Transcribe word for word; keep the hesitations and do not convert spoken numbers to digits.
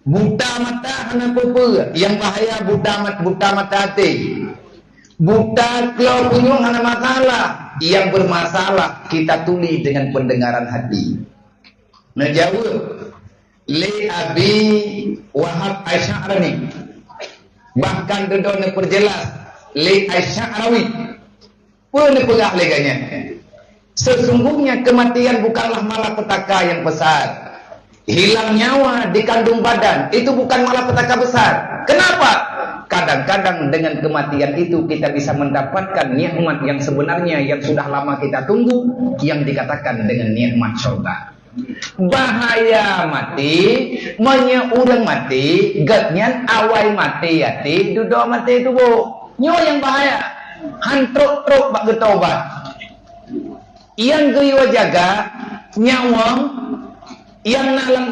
Buta mata hana peue-peue, yang bahaya buta mat-, buta mata até. Buta keudroe punyueng hana masalah, yang bermasalah kita tuli dengan pendengaran hati. Neujaweueb lé Abi Wahab Asy'arani, bahkan dudoe neupeujeulaih lé Asy'arawi. Peue neupeugah lé geuh nyan? Sesungguhnya kematian bukanlah malapetaka yang besar. Hilang nyawa di kandung badan itu bukan malapetaka besar. Kenapa? Kadang-kadang dengan kematian itu kita bisa mendapatkan nikmat yang sebenarnya yang sudah lama kita tunggu, yang dikatakan dengan nikmat surga. Bahaya maté, meunyoe ureuëng maté, gobnyan awai maté até, dudoe maté tuboh. Nyoe nyang bahaya. Han trok-trok bak geutobat. Nyang geuyue jaga nyawöng nyang na lam